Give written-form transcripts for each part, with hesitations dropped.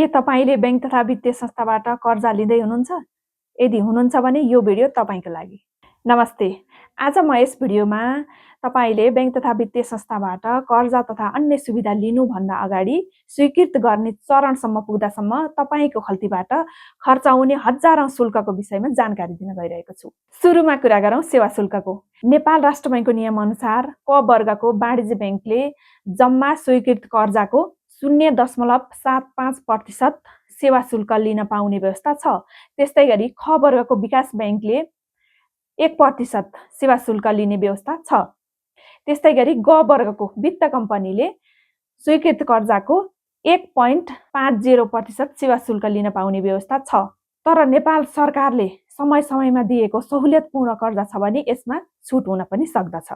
के तपाईले बैंक तथा वित्तीय संस्थाबाट कर्जा लिँदै हुनुहुन्छ? यदि हुनुहुन्छ भने यो भिडियो तपाईको लागि। नमस्ते। आज म यस भिडियोमा तपाईले बैंक तथा वित्तीय संस्थाबाट कर्जा तथा अन्य सुविधा लिनु भन्दा अगाडि स्वीकृत गर्ने चरणसम्म पुग्दासम्म तपाईको खल्तीबाट खर्च हुने हजारौं शुल्कको विषयमा जानकारी दिन गइरहेको छु। सुरुमा कुरा गरौँ सेवा शुल्कको। नेपाल राष्ट्र बैंकको नियम अनुसार क वर्गको वाणिज्य बैंकले जम्मा स्वीकृत कर्जाको 0.75% सेवा शुल्क लिन पाउने व्यवस्था छ। त्यस्तै गरी ख वर्गको विकास बैंकले 1% सेवा शुल्क लिने व्यवस्था छ। त्यस्तै गरी ग वर्गको वित्त कम्पनीले स्वीकृत कर्जाको 1.50% सेवा शुल्क लिन पाउने व्यवस्था छ। तर नेपाल सरकारले समय समयमा दिएको सहुलियतपूर्ण कर्जा छ भने यसमा छुट हुन पनि सक्दछ।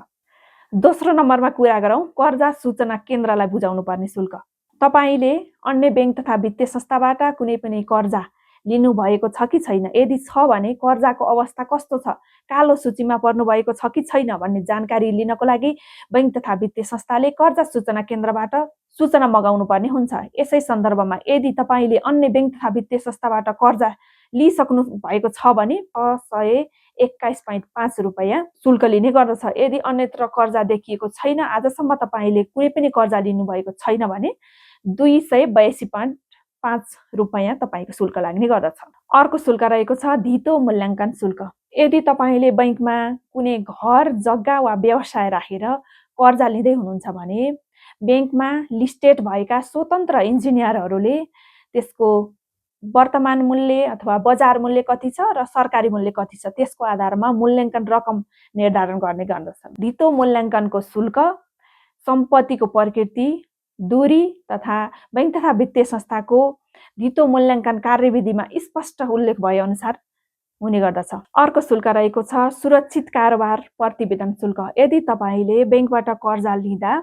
दोस्रो नम्बरमा कुरा गरौँ कर्जा सूचना केन्द्रलाई बुझाउनु पर्ने शुल्क। तपाईले अन्य बैंक तथा वित्तीय संस्थाबाट कुनै पनि कर्जा लिनु भएको छ कि छैन, यदि छ भने कर्जाको अवस्था कस्तो छ, कालो सूचीमा पर्नु भएको छ कि छैन भन्ने जानकारी लिनको लागि बैंक तथा वित्तीय संस्थाले कर्जा सूचना केन्द्रबाट सूचना मगाउनु पर्ने हुन्छ। यसै सन्दर्भमा यदि तपाईले अन्य बैंक तथा वित्तीय संस्थाबाट कर्जा लिइसक्नु भएको छ भने 121.5 रुपैयाँ शुल्क लिने गर्दछ। यदि अन्यत्र कर्जा देखिएको छैन, आजसम्म तपाईले कुनै पनि कर्जा लिनु भएको छैन भने 282.5 रुपैयाँ तपाईको शुल्क लाग्ने गर्दछ। अर्को शुल्क रहेको छ धितो मूल्याङ्कन शुल्क। यदि तपाईले बैंकमा कुनै घर, जग्गा वा व्यवसाय राखेर कर्जा लिँदै हुनुहुन्छ भने बैंकमा लिस्टेड भएका स्वतन्त्र इन्जिनियरहरूले त्यसको वर्तमान मूल्य अथवा बजार मूल्य कति छ र सरकारी मूल्य कति छ त्यसको आधारमा मूल्याङ्कन रकम निर्धारण गर्ने गर्दछन्। धितो मूल्याङ्कनको शुल्क सम्पत्तिको प्रकृति, दूरी तथा बैंक तथा वित्तीय संस्थाको धितो मूल्याङ्कन कार्यविधिमा स्पष्ट उल्लेख भए अनुसार हुने गर्दछ। अर्को शुल्क रहेको छ सुरक्षित कारोबार प्रतिवेदन शुल्क। यदि तपाईले बैंकबाट कर्जा लिँदा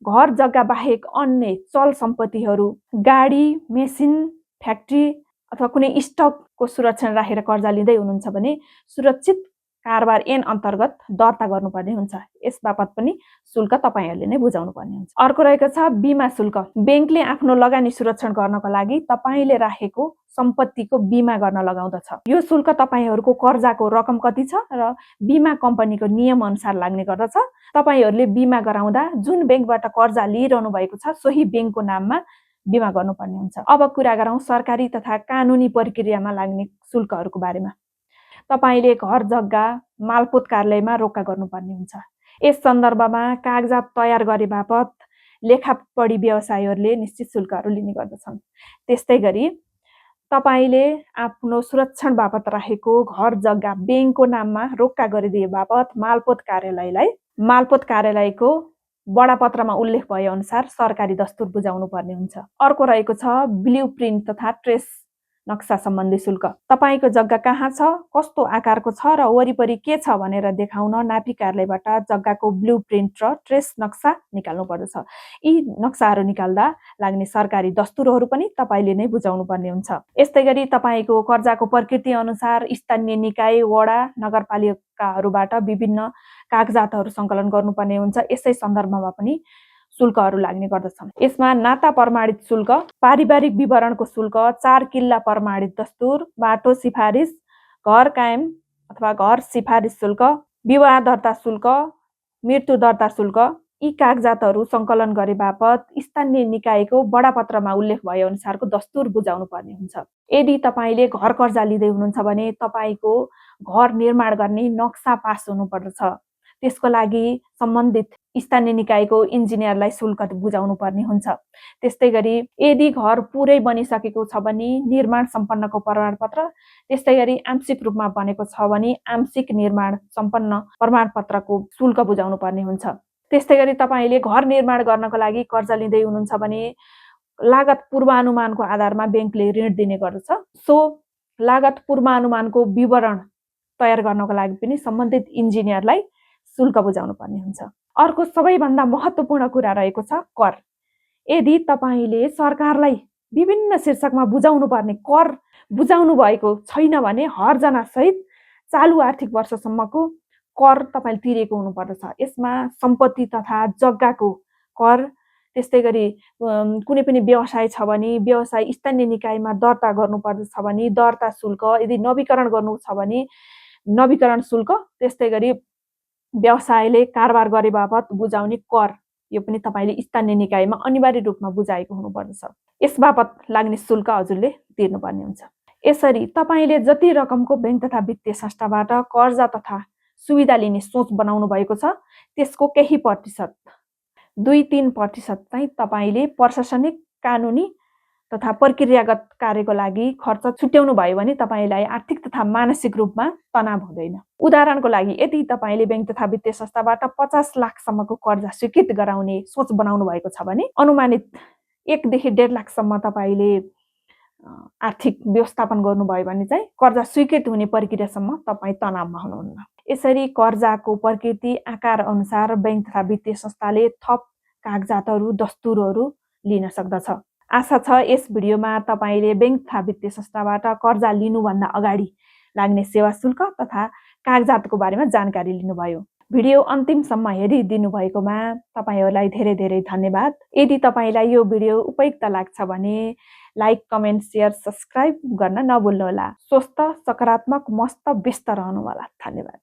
घर, जग्गा बाहेक अन्य चल सम्पत्तिहरू, गाडी, मेसिन, फ्याक्ट्री अथवा कुनै स्टकको सुरक्षण राखेर कर्जा लिँदै हुनुहुन्छ भने सुरक्षित कारोबार ऐन अन्तर्गत दर्ता गर्नुपर्ने हुन्छ। यस बापत पनि शुल्क तपाईहरूले नै बुझाउनु पर्ने हुन्छ। अर्को रहेको छ बीमा शुल्क। बैंकले आफ्नो लगानी सुरक्षण गर्नको लागि तपाईले राखेको सम्पत्तिको बीमा गर्न लगाउँदछ। यो शुल्क तपाईहरूको कर्जाको रकम कति छ र बीमा कम्पनीको नियम अनुसार लाग्ने गर्दछ। तपाईहरूले बीमा गराउँदा जुन बैंकबाट कर्जा लिइरहनु भएको छ सोही बैंकको नाममा बीमा गर्नुपर्ने हुन्छ। अब कुरा गरौँ सरकारी तथा कानुनी प्रक्रियामा लाग्ने शुल्कहरूको बारेमा। तपाईले घर, जग्गा, मालपोत कार्यालयमा रोक्का गर्नुपर्ने हुन्छ। यस सन्दर्भमा कागजात तयार गरे बापत लेखापढी व्यवसायीहरूले निश्चित शुल्कहरू लिने गर्दछन्। त्यस्तै गरी तपाईले आफ्नो सुरक्षण बापत राखेको घर, जग्गा बैंकको नाममा रोक्का गरिदिए बापत मालपोत कार्यालयको बडापत्रमा उल्लेख भए अनुसार सरकारी दस्तुर बुझाउनु पर्ने हुन्छ। अर्को रहेको छ ब्लू प्रिन्ट तथा ट्रेस नक्सा सम्बन्धी शुल्क। तपाईको जग्गा कहाँ छ, कस्तो आकारको छ र वरिपरि के छ भनेर देखाउन नापी कार्यालयबाट जग्गाको ब्लू प्रिन्ट र ट्रेस नक्सा निकाल्नु पर्दछ। यी नक्साहरू निकाल्दा लाग्ने सरकारी दस्तुरहरू पनि तपाईले नै बुझाउनु पर्ने हुन्छ। यस्तै गरी तपाईको कर्जाको प्रकृति अनुसार स्थानीय निकाय, वडा, नगरपालिकाहरूबाट विभिन्न कागजातहरू सङ्कलन गर्नुपर्ने हुन्छ। यसै सन्दर्भमा पनि शुल्कहरू लाग्ने गर्दछन्। यसमा नाता प्रमाणित शुल्क, पारिवारिक विवरणको शुल्क, 4 किल्ला प्रमाणित दस्तुर, बाटो सिफारिस, घर कायम अथवा घर सिफारिस शुल्क, विवाह दर्ता शुल्क, मृत्यु दर्ता शुल्क, यी कागजातहरू सङ्कलन गरे बापत स्थानीय निकायको बडापत्रमा उल्लेख भए अनुसारको दस्तुर बुझाउनु पर्ने हुन्छ। यदि तपाईले घर कर्जा लिँदै हुनुहुन्छ भने तपाईको घर निर्माण गर्ने नक्सा पास हुनुपर्दछ। त्यसको लागि सम्बन्धित स्थानीय निकायको इन्जिनियरलाई शुल्क बुझाउनु पर्ने हुन्छ। त्यस्तै गरी यदि घर पुरै बनिसकेको छ भने निर्माण सम्पन्नको प्रमाणपत्र, त्यस्तै गरी आंशिक रूपमा बनेको छ भने आंशिक निर्माण सम्पन्न प्रमाणपत्रको शुल्क बुझाउनु पर्ने हुन्छ। त्यस्तै गरी तपाईले घर निर्माण गर्नको लागि कर्जा लिँदै हुनुहुन्छ भने लागत पूर्वानुमानको आधारमा बैंकले ऋण दिने गर्दछ। सो लागत पूर्वानुमानको विवरण तयार गर्नको लागि पनि सम्बन्धित इन्जिनियरलाई शुल्क बुझाउनु पर्ने हुन्छ। अर्को सबैभन्दा महत्त्वपूर्ण कुरा रहेको छ कर। यदि तपाईले सरकारलाई विभिन्न शीर्षकमा बुझाउनु पर्ने कर बुझाउनु भएको छैन भने हर्जना सहित चालु आर्थिक वर्षसम्मको कर तपाईले तिरेको हुनुपर्दछ। यसमा सम्पत्ति तथा जग्गाको कर, त्यस्तै गरी कुनै पनि व्यवसाय छ भने व्यवसाय स्थानीय निकायमा दर्ता गर्नुपर्छ भने दर्ता शुल्क, यदि नवीकरण गर्नु छ भने नवीकरण शुल्क, त्यस्तै गरी व्यवसायले कारोबार गरे बापत बुझाउने कर, यो पनि तपाईँले स्थानीय निकायमा अनिवार्य रूपमा बुझाएको हुनुपर्दछ। यस बापत लाग्ने शुल्क हजुरले तिर्नुपर्ने हुन्छ। यसरी तपाईँले जति रकमको बैंक तथा वित्तीय संस्थाबाट कर्जा तथा सुविधा लिने सोच बनाउनु भएको छ त्यसको केही प्रतिशत 2-3% चाहिँ तपाईँले प्रशासनिक, कानुनी तथा प्रक्रियागत कार्यको लागि खर्च छुट्याउनु भयो भने तपाईँलाई आर्थिक तथा मानसिक रूपमा तनाव हुँदैन। उदाहरणको लागि यदि तपाईँले बैंक तथा वित्तीय संस्थाबाट 50 लाखसम्मको कर्जा स्वीकृत गराउने सोच बनाउनु भएको छ भने अनुमानित 1 देखि 1.5 लाखसम्म तपाईँले आर्थिक व्यवस्थापन गर्नुभयो भने चाहिँ कर्जा स्वीकृत हुने प्रक्रियासम्म तपाईँ तनावमा हुनुहुन्न। यसरी कर्जाको प्रकृति आकार अनुसार बैंक तथा वित्तीय संस्थाले थप कागजातहरू, दस्तुरहरू लिन सक्दछ। आशा छ यस भिडियोमा तपाईँले बैंक तथा वित्तीय संस्थाबाट कर्जा लिनुभन्दा अगाडि लाग्ने सेवा शुल्क तथा कागजातको बारेमा जानकारी लिनुभयो। भिडियो अन्तिमसम्म हेरिदिनु भएकोमा तपाईँहरूलाई धेरै धेरै धन्यवाद। यदि तपाईँलाई यो भिडियो उपयुक्त लाग्छ भने लाइक, कमेन्ट, सेयर, सब्सक्राइब गर्न नभुल्नुहोला। स्वस्थ, सकारात्मक, मस्त, व्यस्त रहनुहोला। धन्यवाद।